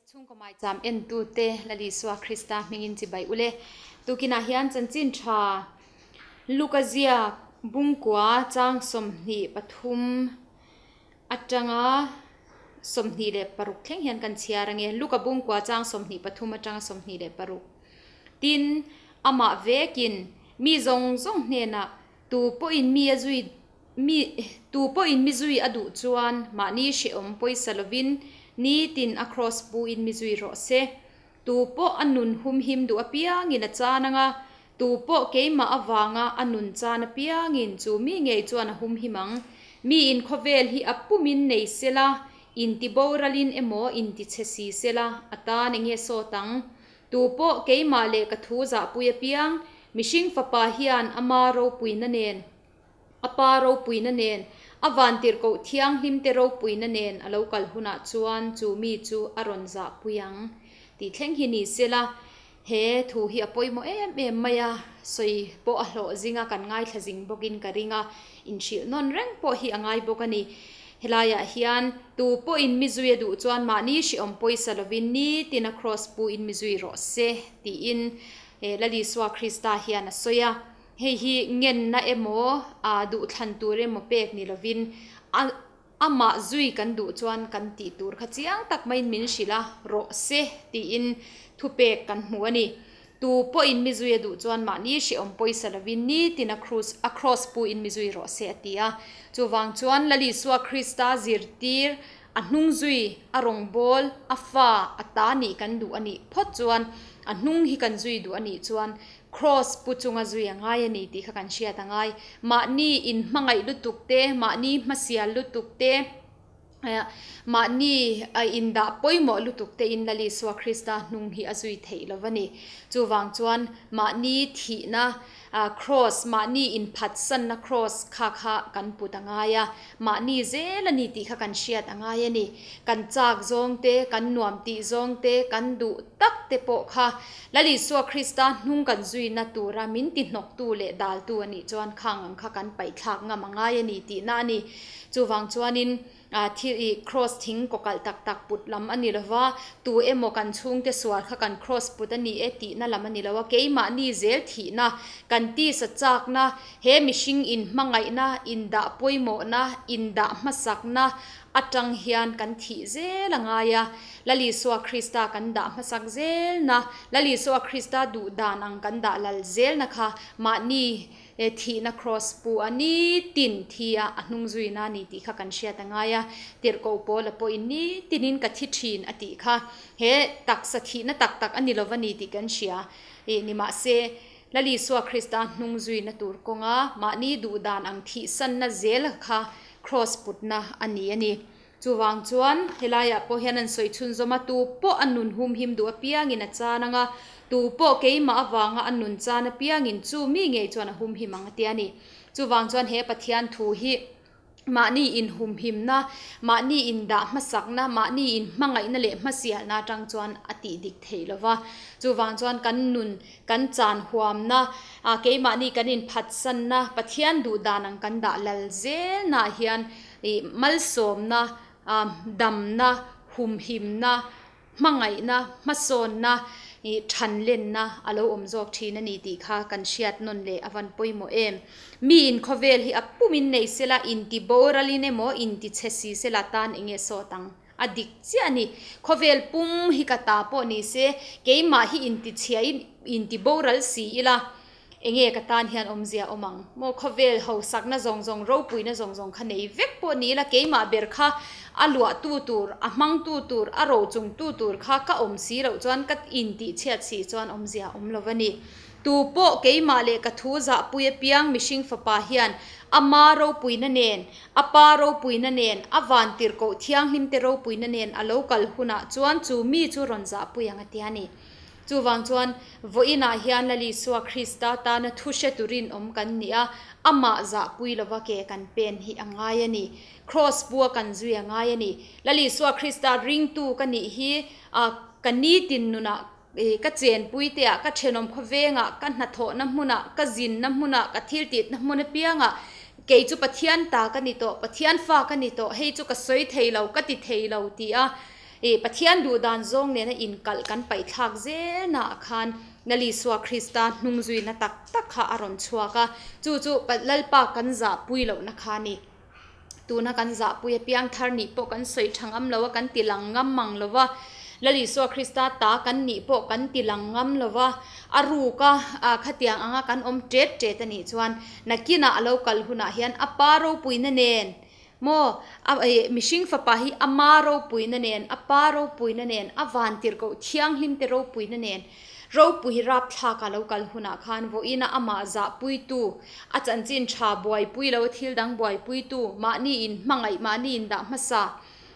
Chhungkaw maicham entute Lalisua Krista hmingin chibai ule. Tukinah hian chanchin tha Luka ziak bungkua chang 23 atanga 26 thleng hian kan chhiar ange. Luka bungkua chang 23 atanga 26. Tin, amah vekin mi zawng zawng hnenah tu pawhin mi a zui Mi tu pawhin mi zui a duh chuan mahni hrehawm pawisa lovin nitin a kraws puin mi zui rawh se. Tu pawh a nun humhim duh apiangin a chan anga, tu pawh keimah avanga a nun chan apiangin chu mi ngei chuan a humhim ang. Miin khawvel hi a pumin nei sela, intiboralin emaw intichhe si sela a tan enge sawt ang? Tu pawh keimah leh ka thu zahpui apiang, mihring fapa hian ama ropuina nen A pa ropuina nen, a vantirhkoh thianghlimte ropuina nen a lo kal hunah chuan chu mi chu a rawn zahpui ang tih thleng hi ni sela, he thu hi a pawimawh em em mai a, sawi pawh a hlawh zing a, kan ngaithla zing bawkin ka ring a, inhrilh nawn reng pawh hi a ngai bawk a ni. Helaiah hian tu pawhin mi zui a duh chuan mahni hrehawm pawisa lovin nitin a kraws puin mi zui rawh se tiin Lalisua Krista hian a sawi a. Hei hi ngenna emaw, duhthlan tur emaw pek ni lovin a amah zui kan duh chuan kan tih tur kha chiang tak maiin min hrilh a, rawh se tiin thupek kan hmu a ni. Tu pawhin mi zui a duh chuan mahni hrehawm pawisa lovin nitin a krus a kraws puin mi zui rawh se a ti a. Chuvang chuan Lalisua Krista zirtir a hnung zui, a rawngbâwl, a fa, a ta nih kan duh a nih phawt chuan a hnung hi kan zui duh a nih chuan Kraws pu chunga zui a ngai a ni tih kha kan hriat a ngai. Mahni inhmangaih lutuk te, mahni hmasial lutuk te, mahni indah pawimawh lutuk te in Lal Isua Krista hnung hi a zui theih lo va ni. Chuvang chuan mahni thihna kraws, mahni inphatsanna kraws kha kha kan put a ngai a. Mahni zel a ni tih kha kan hriat a ngai a ni. Kan chak zawng te, kan nuam tih zawng te, kan duh tak te pawh kha Lal Isua Krista hnung kan zuina tura min ti hnawktu leh daltu a nih chuan khang ang kha kan paihthlak ngam a ngai a ni tihna a ni. Chuvang chuanin thil i kraws thing kawkalh tak tak put lam a ni lo va, tu emaw kan chhungte sual kha kan kraws put a ni e tihna lam a ni lo a, keimahni zel thihna, kan tisa chakna, He mihring inhmangaihna, indah pawimawhna, indah hmasakna atang hian kan thih zel a ngai a. Lal Isua Krista kan dah hmasak zelna, Lal Isua Krista duh dan ang kan dah lal zelna kha mahni thihna kraws pu a nitin thi a, a hnung zuina a ni tih kha kan hriat a ngai a. Tirhkoh Paula pawhin nitinin ka thi thin a tih kha he taksa thihna tak tak a ni lo va ni tih kan hria. Nimahse, Lal Isua Krista hnung zuina tur kawnga mahni duh dan ang thihsanna zel kha kraws putna a ni a ni. Chuvang chuan helaiah pawh hian an sawi chhunzawm a, tu pawh a nun humhim duh apiangin a chan ang a, tu pawh keimah avanga a nun chan apiangin chu mi ngei chuan a humhim ang a ti a ni. Chuvang chuan he Pathian thu hi. Mahni inhumhimna, mahni indah hmasakna, mahni inhmangaihna leh hmasialna atang chuan a tih dik theih lo va. Chuvang chuan kan nun, kan chan huamna, keimahni kan inphatsanna, Pathian duh dan ang kan dah lal zelnaah hian ih malsawmna, damna, humhimna, Hmangaihna, hmasawnna, ih thanlenna a lo awm zawk thin a ni tih kha kan hriat nawn leh a van pawimawh em. Miin khawvel hi a pumin nei sela, inti boralin emaw, inti chhe si sela tan eng nge sawt ang? A dik chiah a ni. Khawvel pum hi ka ta pawh ni se, keimah hi inti chhiain inti boral si ila, Enge ka tan hian awmzia awm ang maw? Khawvel hausakna zawng zawng, ropuina zawng zawng kha nei vek pawh ni ila, keimah ber kha a luahtu tur, a hmangtu tur, a rochungtu tur kha ka awm si loh chuan, ka intihchhiat si chuan awmzia awm lo a ni. Tu pawh keimah leh ka thu zahpui apiang mihring fapa hian ama ropuina nen, a pa ropuina nen, a vantirhkoh thianghlimte ropuina nen a lo kal hunah chuan chu mi chu rawn zahpui ang a ti a ni. Chuvang chuan, vawiinah hian Lal Isua Krista tana thu hre turin awm kan ni a, amah zahpui lova ke kan pen hi a ngai a ni. Kraws bua kan zui a ngai a ni. Lal Isua Krista ringtu ka nih hi ka nitin nunah, ka chenpui teah, ka thenawm khawvengah, ka hnathawhna hmunah, ka zinna hmunah, ka thiltitna hmun apiangah kei chu Pathian ta ka ni tawh, Pathian fa ka ni tawh, hei chu ka sawi thei lo, ka ti thei lo ti a. Ih, Pathian duh dan zawng nena inkalh kan paihthlak zelnaah khan Lal Isua Krista hnungzuina tak tak kha a rawn chhuak a, chu chu Lalpa kan zahpui lohna kha a ni. Tuna kan zahpui a piangthar nih pawh kan sawi tha ngam lo a, kan ti lang ngam mang lo va. Lal Isua Krista ta kan nih pawh kan ti lang ngam lo va, a ruka khatiang anga kan awm tet tet a nih chuan nakinah a lo kal hunah hian a pa ropuina nen maw a mihring fapa hi a ma ropuina nen, a pa ropuina nen, a vantirhkoh thianghlim te ropuina nen Ropui hi rapthlak a lo kal hunah khan vawiina amah zahpuitu, a chanchin tha buaipui lo, thil dang buaipuitu, mahni in hmangaih, mahni in dah hmasa,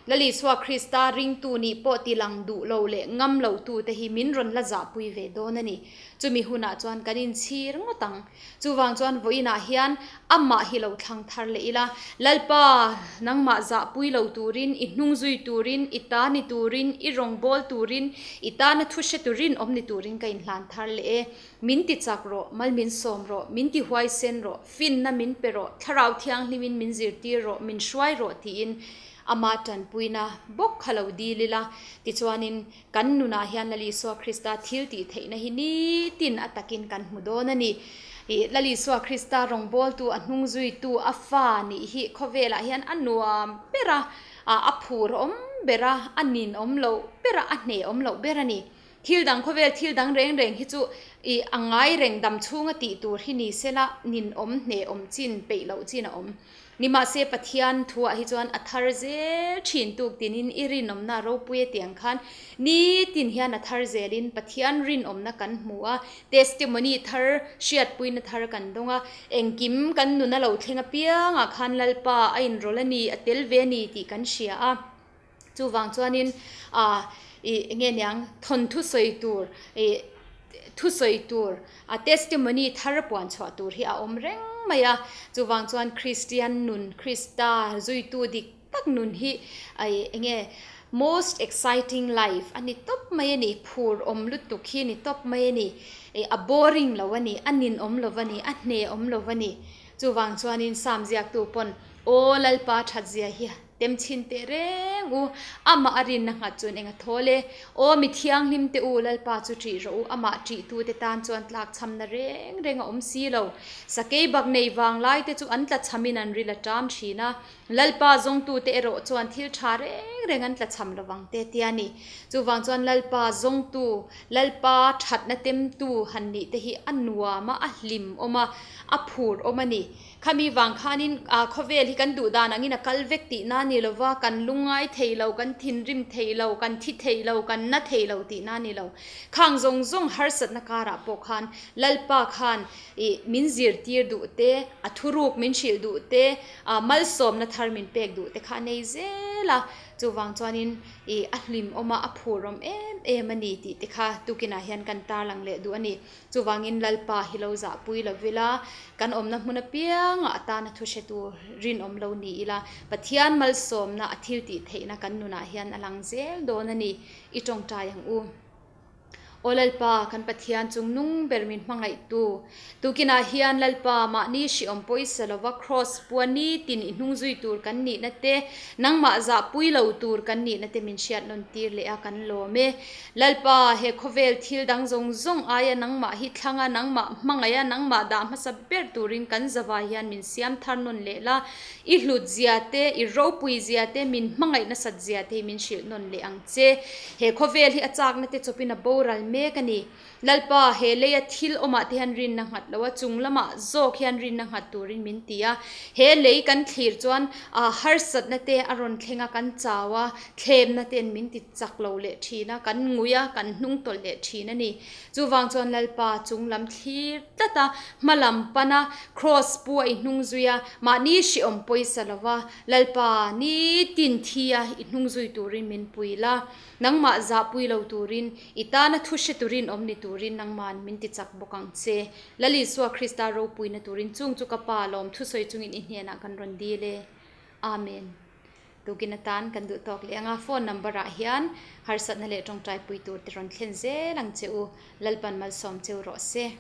Lal Isua Krista ringtu nih pawh ti lang duh lo leh ngam lo tute hi min rawn la zahpui ve dawn a ni. Chumi hunah chuan kan inchhir ngawt ang. Chuvang chuan vawiinah hian amah hi lo thlang thar leh ila, Lalpa, nangmah zahpui lo turin, i hnung zui turin, i ta ni turin, i rawngbâwl turin, i tana thu hre turin awm ni turin ka inhlan thar leh e. Min ti chak rawh, mal min sawm rawh, min ti huaisen rawh, finna min pe rawh, Thlarau Thianghlimin min zirtir rawh, min hruai rawh tiin ama tanpuina bawk kha lo dil ila. Tichuanin Kan nunah hian Lal Isua Krista thil tih theihna hi nitin a takin kan hmu dawn a ni. Ih, Lal Isua Krista rawngbawltu, a hnung zuitu, a fa nih hi khawvelah hian a nuam ber a, a phur awm ber a, a nin awm loh ber a, a hneh awm loh ber a ni. Thil dang khawvel thil dang reng reng hi chu ih a ngai reng dam chhunga tih tur hi ni sela nin awm, hneh awm chin, peih loh chin a awm. Nimahse, Pathian thuah hi chuan a thar zel thin tuk tinin i rinawmna a ropui a tiang khan nitin hian a thar zelin Pathian rinawmna kan hmu a, testimony thar, hriatpuina thar kan dawng a, engkim kan nun a lo thleng apiangah khan Lalpa a inrawlh a ni, a tel ve a ni tih kan hria a. Chuvang chuanin ah ih enge niang thawnthu sawi tur ih thusawi tur a testimony thar puan chhuah tur hi a awm reng mai a. Chuvang chuan Kristian nun Krista zuitu dik tak nun hi ih enge most exciting life a ni tawp mai a ni. Phur awm lutuk hi a ni tawp mai a ni. Ih a boring lo a ni, a ninawm lo a ni, a hnehawm lo a ni. Chuvang chuanin Psalm ziaktu pawn Aw Lalpa thatzia hi tem chhin teh reng u, amah a rinna nghat chuan eng a thawl e. Aw mi thianghlim te u, Lalpa chu ṭih rawh u, amah ṭihtute tan chuan tlak chhamna reng reng a awm si lo. Sakei bak nei vang lai te chu an tla chhamin an ril a ṭam ṭhin a, Lalpa zawngtute erawh chuan thil ṭha reng reng an tla chham lovang te tia ni. Chuvang chuan Lalpa zawngtu, Lalpa ṭhatna temtu han nih te hi a nuam a, a hlim awm a, a phur awm a ni. Khami vang khanin khawvel hi kan duh dan angin a kal vek tih na ni lova, kan lungngai thei lo, kan thinrim thei lo, kan thi thei lo, kan na thei lo tih na ni lo. Khang zawng zawng harsatna karah pawh khan Lalpa khan ih min zirtir duh te, a thuruk min hrilh duh te, malsawmna thar min pek duh te kha a nei zel a. Chuvang chuanin ih a hlimawm a, a phurawm em em a ni tih te kha tukinah hian kan tarlang leh duh a ni. Chuvangin Lalpa hi lo zahpui lo ila, kan awmna hmun apiangah atana thu hretu rinawm lo ni ila, Pathian malsawmna a thil tih theihna kan nunah hian a lang zel dawn a ni. I tawngtai ang u. Aw Lalpa, kan Pathian chung nung ber min hmangaihtu. Tukinah hian Lalpa, mahni hriawm pawisa lova Kraws pua nitin i hnung zui tur kan nihna te, nangmah zahpui lo tur kan nihna te min hriat nawn tir leh a, kan lawm e. Lalpa, he khawvel thil dang zawng zawng aia nangmah hi thlang a, nangmah hmangaih a, nangmah dah hmasa ber turin kan zavai hian min siam thar nawn leh la. I hlut zia te, i ropui zia te, min hmangaih nasat zia te hi min hrilh nawn leh ang che. He khawvel hi a chakna te chawpin a boral mek a ni. Lalpa, he leia thil awmah te hian rinna nghat lo a, chung lamah zawk hian rinna nghat turin min ti a. He lei kan thlir chuan harsatna te a rawn thleng a, kan chau a, thlemna ten min ti chak lo leh thin a, kan ngui a, kan hnung tawlh leh thin a ni. Chuvang chuan Lalpa chung lam thlir tlat a, hma lam pan a, kraws pu a i hnung zui a, mahni hriawm pawisa lo va, Lalpa, nitin thi a i hnung zui turin min pui la. Nangmah zahpui lo turin, i tana thu hre turin awm ni turin nangma'n min ti chak bawk ang che. Lal Isua Krista ropuina turin chung chu ka Pa lawm thusawi chungin i hnenah kan rawn dil e. Amen. Tukin atan kan duh tawk leh anga phone number ah hian harsatna leh tawngtaipui tur te rawn thlen zel ang che u. Lalpan malsawm cheu rawh se.